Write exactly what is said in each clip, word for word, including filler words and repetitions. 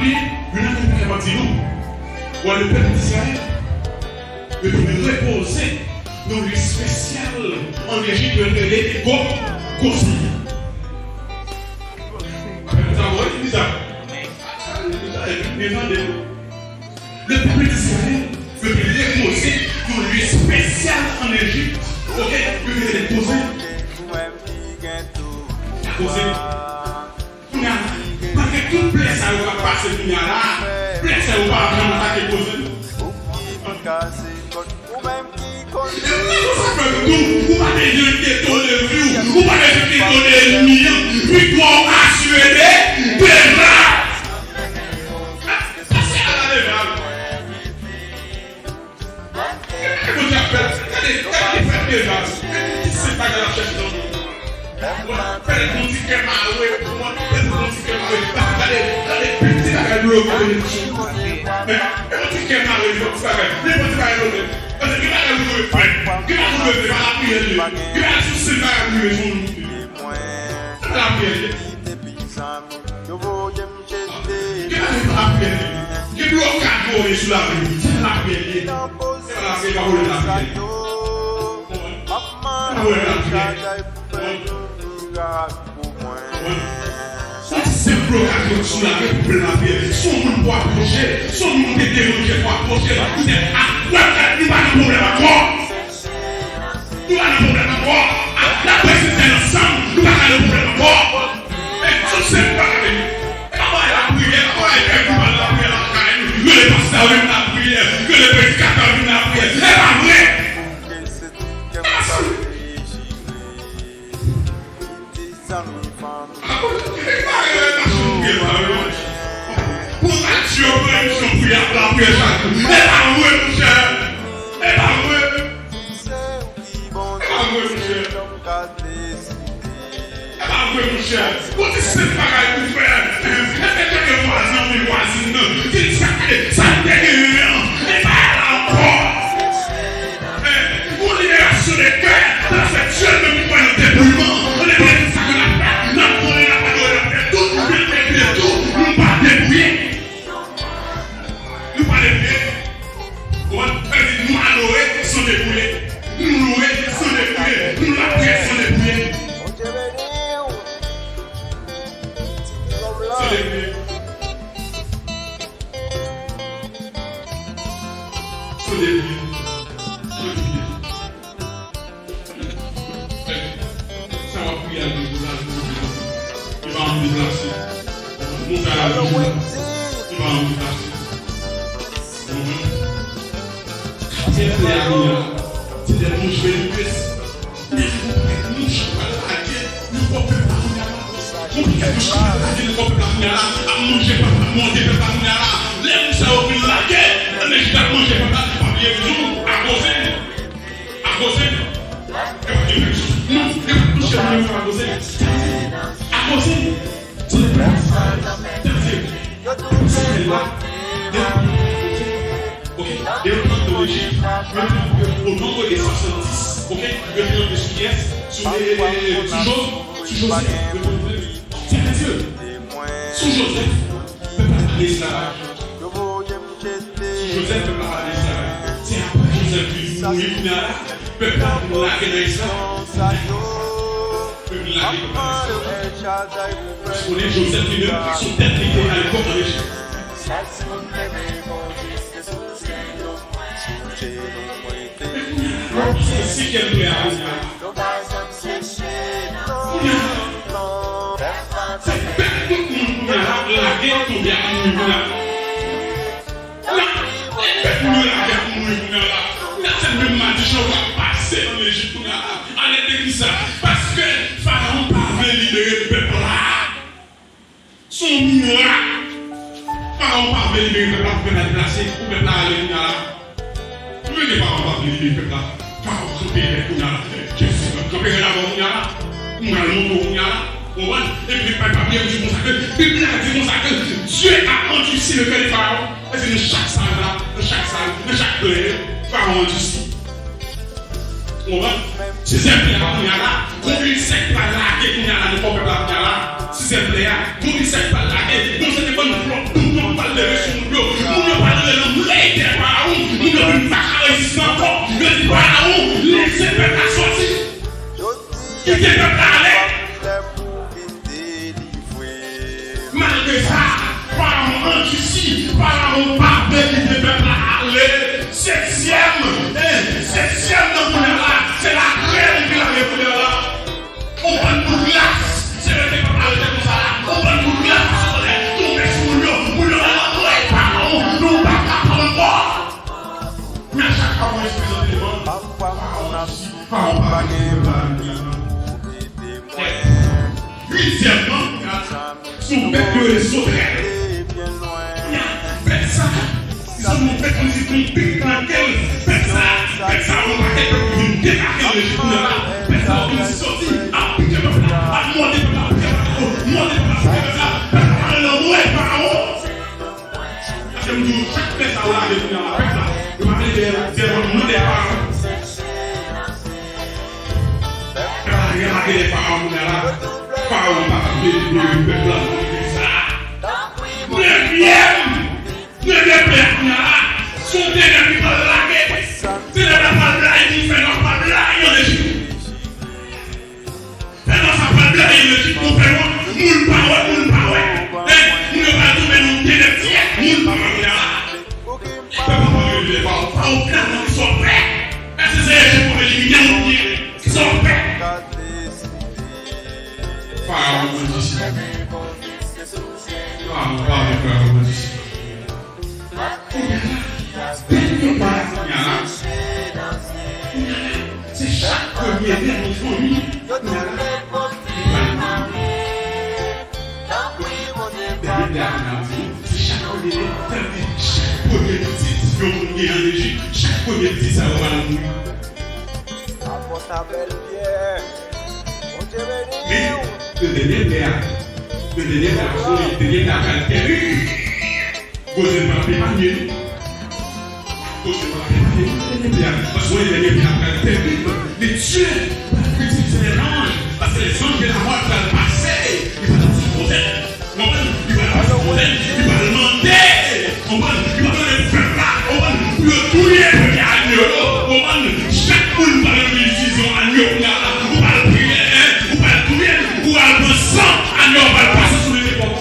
Youn nan pèp la k ap di nou, wè, le pèp Izrayèl, yo te repoze nan yon lye espesyal ann Ejip, yo te rele Go-, Gozen. Apre sa, wè, li di sa. Li di sa, epi, men tande. Le pèp Izrayèl, yo te repoze nan yon lye espesyal ann Ejip, oke, yo te rele Gozen. Gozen. Kounye a, malgre tout plè sa yo k ap pase kounye a la, plè sa yo pa ap janm atake Gozen. E konsa fè tou, ou pa bezwen detone vi w, ou pa bezwen detone ènmi an, viktwa w asire de, deja. Pase a la deja. Gade Bondye ap fè, gade, gade li fè deja. Gade ti senp bagay l ap chèche nan nou. Pèlèt gon ti kè mare, pèlèt gon ti kè mare. Gade, gade piti bagay bloke benediksyon. Gade gon ti kè mare, li fè ti bagay. Li fè ti bagay bloke. Paske gen bagay ou dwe fè. Gen bagay ou dwe fè, pa lapriyè li ye. Gen bagay sou senp bagay ou rive sou moun. Se pa lapriyè li ye. Gen bagay pa lapriyè li ye. Gen blokad voye sou lavi. Se pa lapriyè li ye. Se pa lapriyè, pa vole lapriyè. Se pa vole lapriyè. Se yon senp blokad ki sou lavi pou plen lapriyè. Se yon moun pou apwoche. Se yon moun ou te deranje pou apwoche. Poutèt a, wè, nou pa nan pwoblèm ankò. Nou pa nan pwoblèm ankò. A, n ap preche sèl ansanm. Nou pa nan pwoblèm ankò. E tout se pa gade. E pa bay lapriyè, e pa bay kè nou pa lapriyè lakay nou. Rele pastè vin lapriyè, rele predikatè vin lapriyè. E pa vre. E pa sa. Akoz, e pa rele machin pye pa yo. Pou radyo, pou emisyon, pou y ap lapriyè chak jou. E pa vre, monchè. E pa vre. E pa vre, monchè. E pa vre, monchè. Gon ti senp bagay pou fè. Èske tande vwazan oubyen vwazin nan? Di li sa, gade, sa l te genyen an. E pa la ankò. Gon liberasyon de kè. Paske Dye menm li kwè nan debouyman. An debouyman, se sa ke n ap fè. N ap konnen, n ap adore, n ap fè tout. Men nou te bliye tou, nou pa debouye. Nou pa debouye. Konprann? Sa vle di nou adore san debouye. Nou louwe san debouye. Nou lapriyè san debouye. San debouye. San debouye. San debouye. Sa w ap priye a, Bondye la, Bondye la. Li pa janm deplase. Montay la toujou la. Li pa janm deplase. Ou konprann? Sa k ap fè a kounye a, se de mouch venipes. Men se yon pakèt mouch k pral lage nan kò pèp la kounye a la. Yon pakèt mouch k pral lage nan kò pèp la kounye a la, ap manje pèp la, manje pèp la kounye a la. Lè mouch sa yo fin lage, ann Ejip ap manje pèp la, pa bliye toujou, a koze. Akoze. Yo pa gen pèsonn. Non, yo pa touche moun yo akoze. Akoze. Se de pèp. Tande. Sa fè la. Yo pa touche. Ok? Yo plante o Lejip. Yo plante o nonbo de swasanndis. Ok? Yo plante sou kiyès? Sou, eh, eh, sou Jo-, sou Jozèf. Yo plante. Sa fè Dye. Sou Jozèf. Pèp la pa nan esklavaj. Sou Jozèf, pèp la pa nan esklavaj. Se apre Jozèf vin mouri kounye a la, pèp la vin lage nan esklavaj. Yo vin lage pèp la nan esklavaj. Ou konnen Jozèf li menm, se yon tèt li te alepòk ann Ejip. Men kounye a la, lè w pase senkyèm plè a kounye a la. Kounye a la, se pèp tout moun kounye a la ap lage ap tonbe ap mouri kounye a la. La, e pèp moun yo lage ap mouri kounye a la. Kounye a se menm madichon k ap pase ann Ejip kounye a la. Alèz de kisa? Paske Farawon pa vle libere pèp la. Se yon mirak. Farawon pa vle libere pèp la pou pèp la deplase, pou pèp la ale kounye a la. Ou mete Farawon pa vle libere pèp la. Farawon kanpe rèd kounye a la. Jezi kanpe rèd avè w kounye a la. M pral montre w kounye a la. Ou konprann? Epi, pa, pa bliye m di konsa ke Bib la di konsa ke Dieu a endurci le cœur de Pharaon. Sa vle di nan chak sal la, nan chak sal, nan chak plen, Farawon endurci. Ou konprann? Sizyèm plè a kounye a la, gon ensèk pral lage kounye a la, nan kò pèp la kounye a la. Sizyèm plè a, gon ensèk pral lage, gon sèten bann flòt, bout, bann Farawon pa vle kite pèp la ale. Setyèm, eh, setyèm nan kounye a la, se lakrèm ki lage kounye a la. On bann bout glas, se rete pèp la rete konsa la. On bann bout glas, solèy tonbe sou moun yo, moun yo antre Farawon, nou pa ka pran ankò. Men a chak fwa mwen eksplike yon eleman, Farawon pa gen pèp la. Uityèmman, se yon bèt yo rele sotrèl. Kounye a, bèt sa, se yon bèt ki di konpik nan kè l. Bèt sa, bèt sa, yon pakèt pèp ki vin debake nan Lejip kounye a la. Bèt sa, yo vin soti, ap pike pèp la, ap mòde pèp la, pike pèp la, mòde pèp la, pike pèp la. Pèp la pa nan mwen, Farawon. Paske m di w, chak bèt sa yo lage kounye a la, pèp la, yo pa vle dèyè, dèyè moun nan, dèyè Farawon. Pèp la lage, lage dèyè Farawon kounye a la. Farawon pa t ap vle libere pèp la nan nivo sa a. Nevyèm, premye plè a kounye a la, se yon tenèb ki pral lage. Tenèb la pral blayi, fè nwa pral blayi an Ejip. Fè nwa sa pral blayi an Ejip, yon fè nwa, moun pa wè, moun pa wè. Eh, moun yo pral tonbe nan yon tenèb, moun pa wè kounye a la. Pèp la pral reveye Farawon. Farawon, Farawon, kisa w fè? Èske se Ejip w ap elimine ou byen? Kisa w fè? Farawon manje chita. Farawon pa vle Farawon manje chita. Kounye a la, dènye pa a kounye a la. Kounye a la, se chak premye nen nan fanmi. Kounye a la, li pral mouri. Bib la ap di nou, se chak premye nen, sa vle di chak premye pitit yon moun gen an Ejip, chak premye pitit sa yo pral mouri. Apòt Abèl Pyè, Bondye beni w. Men, nan dènye plè a, nan dènye plè a, paske dènye plè a pral tèrib. Gwo zen pa ap epanye nou. Gwo zen pa ap epanye nou nan dènye plè a. Paske dènye plè a pral tèrib. Men Dye pral kritik se lè zanj. Paske lè zanj de lamò pral pase, li pral pase gwo zen. Konprann? Li pral pase gwo zen. Li pral mande. Konprann? Li pral mande pou pèp la. Konprann? Pou yo touye premye agno yo. Konprann? Chak moun pral rann li sizon agno kounye a la. Ou pral priye, ou pral touye, ou pral pran san agno, ou pral pase sou li lepòk.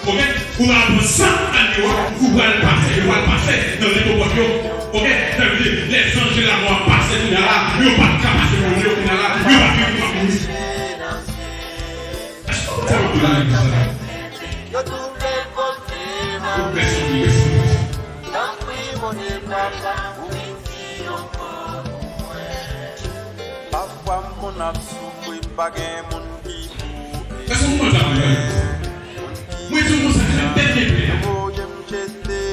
Oke? Ou pral pran san agno a, ou pral pase, yo pral pase nan lepòk yo. Oke? Sa vle di, lè zanj de lamò ap pase kounye a la, yo p ap ka pase moun yo kounye a la, yo p ap gen moun k ap mouri. Èske w konprann sa? Ou pèsonn li pèsonn. Pafwa m konn ap soufri, m pa gen moun ki pou. Èske w konprann sa mwen di? Mwen di w konsa, se dènye prè a.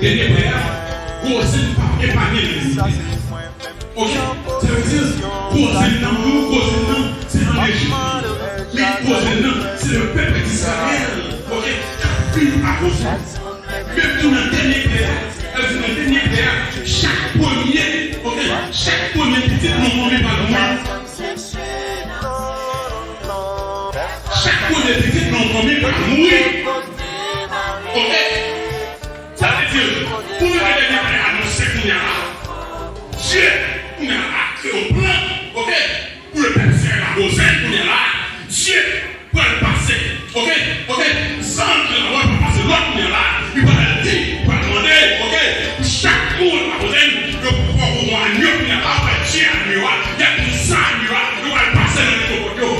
Dènye prè a, gwo zen p ap epanye legliz. Oke? Sa vle di, gwo zen nan, gwo zen nan, se an Ejip. Men gwo zen nan, se le pèp Izrayèl. Oke? K ap viv a gwo zen. Menm tou nan dènye prè a, sa vle di nan dènye prè a, chak premye, oke, chak premye pitit nan fanmi pral mouri. Chak premye pitit nan fanmi pral mouri. Oke? Sa vle di, pou nou wè dènye prè a anonse kounye a la, Dye, kounye a la, ap kreye yon plan, oke, pou le pèp Izrayèl la gwo zen kounye a la, Dye pral pase, oke, oke, zanj la pral pase lòd kounye a la, li pral di, li pral mande, oke, pou chak moun la gwo zen, yo pran yon agno kounye a la, pral tiye agno a, y ap pran san agno a, yo pral pase nan lepòk yo.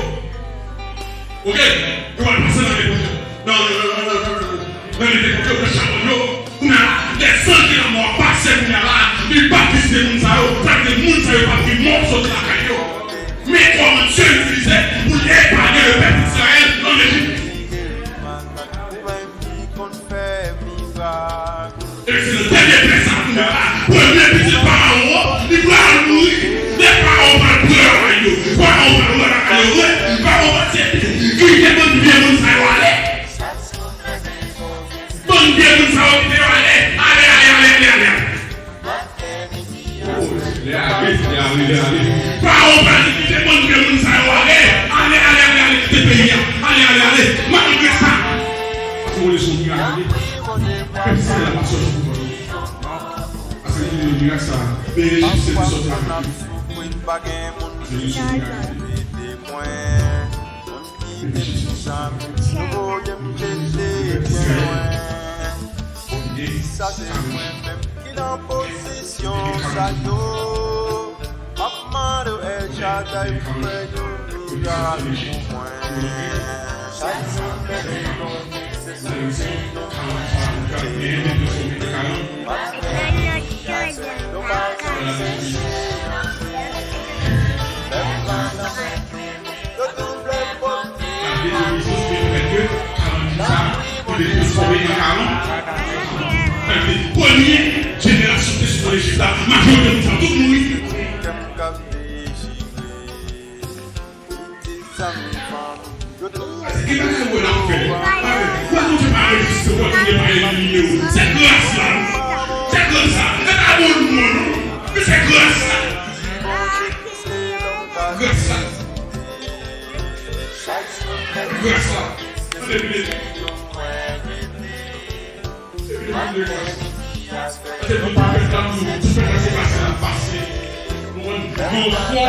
Oke? Yo pral pase nan lepòk yo. Nan, nan, nan, nan, nan, nan, nan, nan, nan, nan, nan, nan, nan, nan, Kounye a la, lè zanj de lamò a pase kounye a la, li p ap vizite moun sa yo, sa vle di moun sa yo p ap gen mò soti lakay yo. Men kòman Dye itilize pou l epanye le pèp Izrayèl an Ejip. E se nan dènye prè sa kounye a la, premye pitit Farawon an, li pral mouri. Lè Farawon pral pran lakay yo, Farawon pral wè lakay yo vre, Farawon pral di, kite bann vye moun sa yo ale. Bann vye moun sa yo kite yo ale. Ale, ale, ale, ale, ale, ale. Oh, lè ale, lè ale, lè ale. Farawon pa di kite bann vye moun sa yo ale. Ale, ale, ale, ale, kite peyi a. Ale, ale, ale. Malgre sa, paske w konnen se yon mirak li ye. Pèp Izrayèl la pa sòti pou kò l. Paske li di mirak sa, men Ejip se te sòti avèk li. Paske li se yon mirak li ye. Moun ki di sa, nou voye m chèche byen lwen. Sa se mwen menm ki nan pozisyon sa yo. M ap mande w, El Shaddai, pou fè yon mirak pou mwen. Chak jou m leve, bon, se sou ti nou. M ap fè yon mirak, yo pa janm seche. Lè m pa nan Gade de rizon ki fè ke karann jou sa, ki te transfòme an karann. Sa vle di, premye jenerasyon ki te sot nan Lejip la, majorite moun sa yo tout mouri. Paske gen bagay w wè n ap fè. Wè Bondye pa reziste, wè Bondye pa elimine w. Se gras la. Se gras la. E pa bon nou, non. Men se gras la. Gras la. Gras la. Tande byen. Epi nou vin de gras. Paske nou pa pèp la, nou, nou pèp la, se pase n ap pase. Nou konn, nou fò.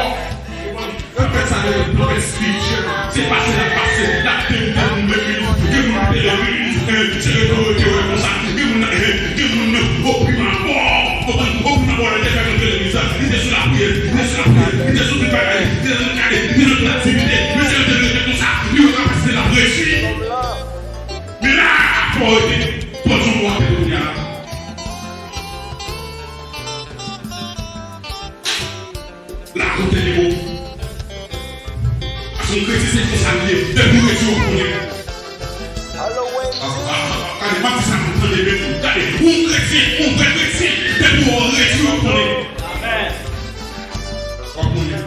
Nou konn, nou pèp sa, nou, nou pèp espirityèl. Se pase n ap pase, n ap tenten nou menm legliz. Gen moun ki te legliz, eh, se yo te wè konsa. Gen moun, eh, gen moun nan, oprim a mò. Oprim a mò, lè te fè rantre legliz la. Li te sou lapriyè, li te sou lapriyè, li te sou tout bagay, li te sou gade, li te sou tout aktivite. Men se yo te rete konsa, li wè kapasite l ap reyisi. Men la, fò rete, pòt yon bò atè kounye a la. La kote li bon. Paske yon kretyen se konsa li ye, depi w redi w konnen. Ah, ah, ah, gade, m ap di sa pou tande, men gade, yon kretyen, yon vrè kretyen, depi w redi w konnen. Amèn. W ap konnen.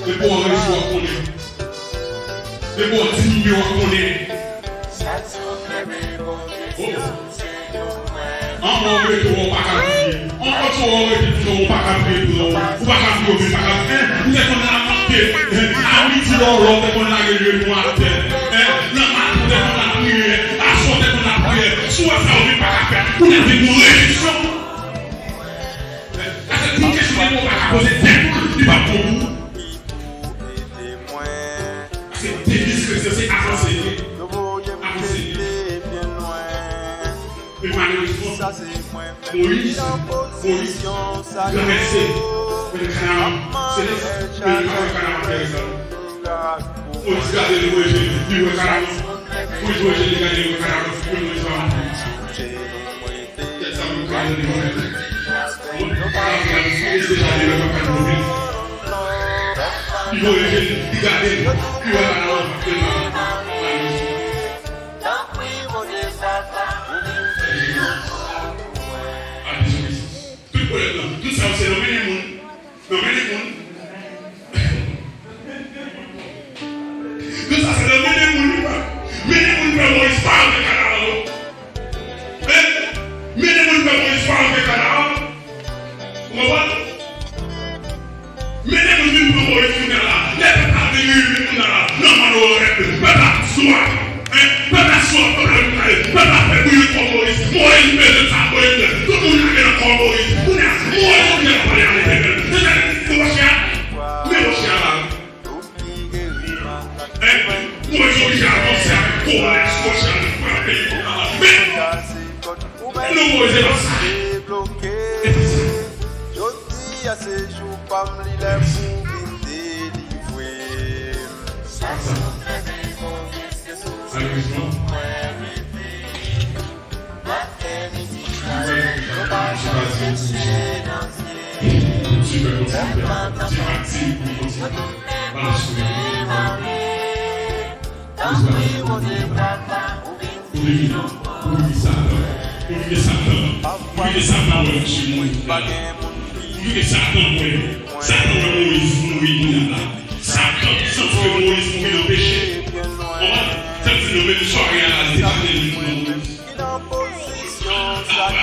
Depi w redi w ap konnen. Depi w diminye, w ap konnen. Oh. Anmò w rete w pa ka priye. Anmò w rete w pa ka priye pou ou. Ou pa ka priye, ou pa ka priye. Ou te konn lamante. A midi lò, lò, ou te konn lage je nou atè. Nan maten, ou te konn lapriyè. Aswè, ou te konn lapriyè. Si w wè sa, ou vin pa ka fè. Ou te vin yon rejisyon. Paske tout kesyon ke Bondye pa ka poze tèt ou, li p ap bon pou ou. Paske deviz kretyen se avanse. Avanse. Men malerezman, Moyiz, Moyiz ranvèse. Men kanaran, se li, men li pa wè kanaran fè rezon. Moyiz gade, li wè je li, li wè kanaran. Moyiz wè je li, gade, li wè kanaran. Men Moyiz pa wè. Kèk sa moun ka rele mwen. Mwen pa ka fè anyen, se deja li wè mwen pa ka move. Li voye je li, li gade, li wè pa nan wè. Tout pwoblèm nan, tout sa yo se nan mennen moun. Nan mennen moun. Tout sa se nan mennen moun li fè. Mennen moun fè Moyiz pa antre Kanaran non. Hein? Mennen moun fè Moyiz pa antre Kanaran. Ou konprann? Mennen moun vin pran Moyiz kounye a la. Lè pèp la vini, vin kounye a la. Nan manorèt, pèp la swa. Hein? Pèp la swa, pèp la vin kale. Pèp la fè bouyi kò Moyiz. Moyiz bezwen sa, Moyiz bezwen. Tout moun lage nan kò Moyiz. Kounye a, Moyiz oblije pale a Letènèl. Letènel di, men wòch la. Men wòch la la. Hein? Moyiz oblije avanse avèk kò l sou wòch la, li frape. Men, non, Moyiz, se pa sa. Se pa sa. Jodi a se jou pa m, li lè pou vin delivre m. Se pa sa. Malerezman, Ouvri Satan, ouvri Satan, ouvri Satan, wè, ouvri Satan, wè. Satan wè Moyiz mouri kounye a la. Satan santi ke Moyiz mouri nan peche. Konprann? Sa di nan menm sware a la, li te gade li nan Moyiz.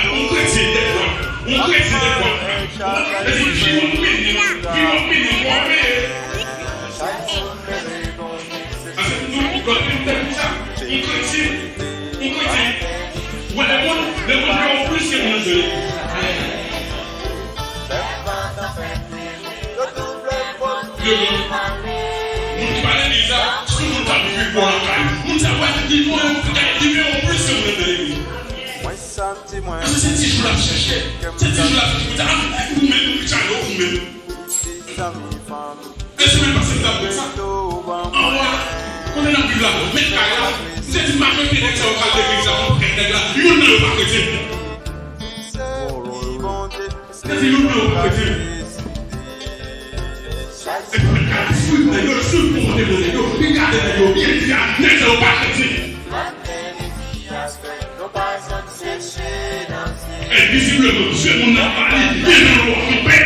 Yon kretyen dèfwa, yon kretyen dèfwa. Li di, pi w ap mennen, pi w ap mennen, pi w ap mennen. Paske nou, lòt peyi, nou te konsa. Yon kretyen, yon kretyen. Wè, lemonn, lemonn fè w plis ke moun nan jwe. Yo, yo. Moun ki pa legliz la, si moun k ap viv bò lakay, moun sa wè, li wè, li wè, Paske se ti jou l ap chèche. Se ti jou l ap chèche. Ou menm, Richard, ou menm. E semèn pase m t ap di sa. Anwa, kote n ap viv la, met kay la. M te di majorite nèg sa yo k al legliz la, yon pakèt nèg la, youn nan yo pa kretyen. M te di youn nan yo pa kretyen. Epi met kay la, swiv nèg yo, swiv konpòteman nèg yo, pi gade nèg yo, byen di a, nèg sa yo pa kretyen. E vizibleman, se moun nan pa li, gen jan lè w kanpe,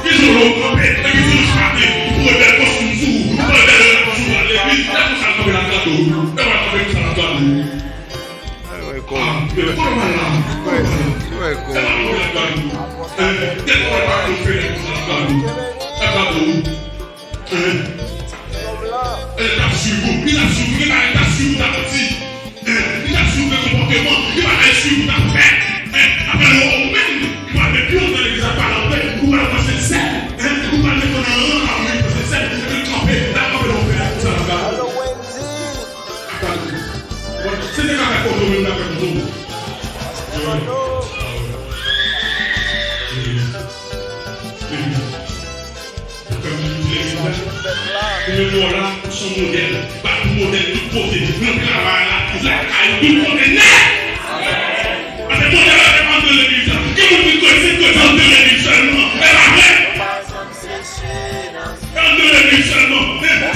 gen jan lè w kanpe, epi dimanch maten, ou pran bèl kòstim sou ou, ou pran bèl rad sou ou, al legliz, lè konsa l kanpe l ap gade w, lè w al kanpe konsa l ap gade w. Ah, men kote w pral la? Kote w pral la? E pa kanpe l ap gade w. Eh, lè w al pa kanpe l ap gade w. L ap gade w. Hein? Li t ap swiv ou, li t ap swiv ou, gen bagay li t ap swiv ou t ap di. Hein? Li t ap swiv ou gen konpòteman, gen bagay li swiv ou t ap fè. Hein? Apre ou menm, ou pral met pye w nan legliz la, pral antre, ou pral pran Sentsèn. Hein? Ou pral met kò nan ran, pral pran Sentsèn, epi l kanpe, l ap kanpe nan yon fè konsa la. Bon, se te ka fè foto, men m ta fè foto. Ou menm ou la, ou se yon modèl. Bat pou modèl tout kote. Nan travay la, lakay, tout kote nèt. Paske modèl la, se pa antre legliz la. Gen moun ki kwè se kwè se antre legliz sèlman. E pa vre. E antre legliz sèlman.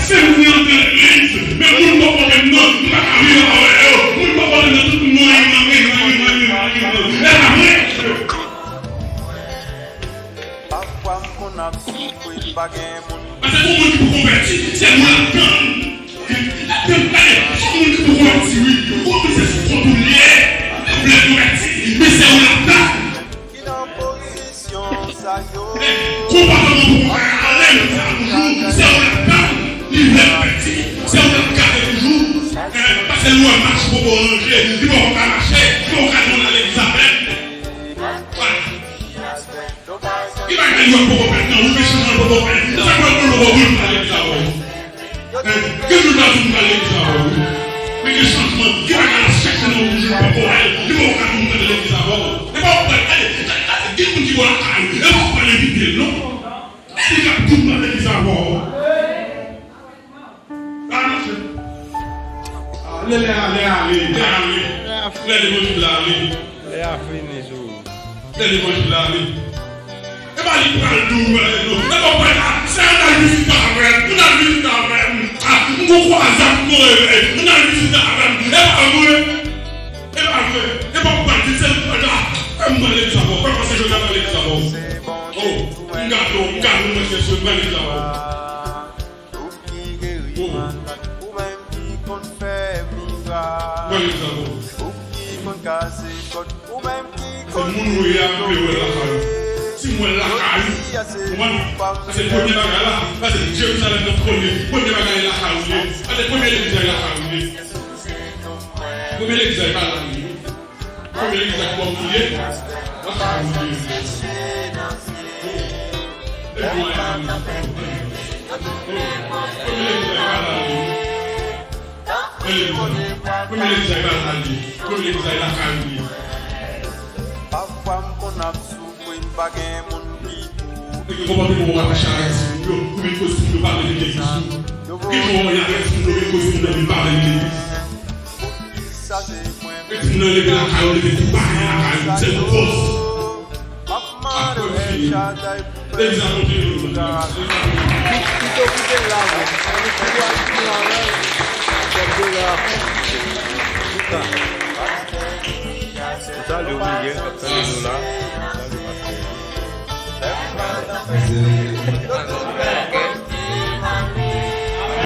Se moun ki antre legliz. Men moun poko menm nan, m pa ka viv avè yo. Moun poko menm nan, tout moun mwen, mwen, mwen. E pa vre. Pafwa m konn ap soufri, m pa gen moun. Paske pou moun ki poko konvèti, se moun ap tann. Ap tann, gade, se moun ki poko konvèti, wi. Ou konn se sou kont ou l ye. Ou vle konvèti, men se ou l ap tann. Ki nan pozisyon sa yo. Konpòtman pou konvèti, ale, men sa toujou, se ou l ap tann. Li vle konvèti, se ou l ap gade toujou. Eh, paske l wè mach poko ranje, li poko ka mache, li poko ka jwenn al legliz avè l. Ki bagay yo poko fè nan ou, men chanjman poko fè. Se sa k fè w poko vin pale sa ou. Gen moun pa di m pale sa ou. Men gen chanjman, gen bagay la chèche nan ou, toujou poko wè l, li poko ka vin pale legliz avè w. E pa w pale, gade, gade, gen moun ki bò lakay ou, e pa w pale envite l non. E li ka vin pale legliz avè w. Pa mache. Ah, lè, lè, lè ale, lè ale. Lè levanjil la ale. Lè a fini sou ou. Lè levanjil la ale. E pa li pral di w, eh, non. E pa w pral la, se ann al vizite avè m, ann al vizite avè m. Ah, m gon kwazad, m gon revèy, ann al vizite avè m. E pa vre. E pa vre. E pa w pral di, se li pral la. E m pral legliz avè w. Pral pase jounen nan legliz avè w. Oh, m gade w, m gade w, mwen se sou, m pral legliz avè w. Ou ki geri malad, ou menm ki konn fè mirak. Ou ki konn kase kòd, ou menm ki konn. Se moun ou ye a, m vle wè l lakay ou. Si m wè l lakay ou, konprann? Sa se premye bagay la. Sa se Jerizalèm nan premye. Premye bagay lakay ou ye. Sa se premye legliz la lakay ou ye. Premye legliz la pa lakay ou ye. Premye legliz la kòm li ye, lakay ou li ye. Epi w al lakay ou. Premye legliz la pa lakay ou li ye. Premye legliz la pa lakay ou li ye. Premye legliz la lakay ou li ye. Pafwa m konn ap soufri, m pa gen moun ki pou. Nèg yo konpòte pou w ap mache avèk timoun yo, ou met koz timoun yo pa vle vin legliz ou. Gen moun y ap avèk timoun yo, met koz timoun yo vin pa vle vin legliz. Sa se mwen. Lè timoun nan leve lakay ou, leve tou bagay lakay ou, se yon pòz. Apre m fini. Legliz la kontinye. Kite w kite l la vre. Ann tou al tou avè l. Kèk dola. Chita. M salye w, Miguel, k ap tande nou la.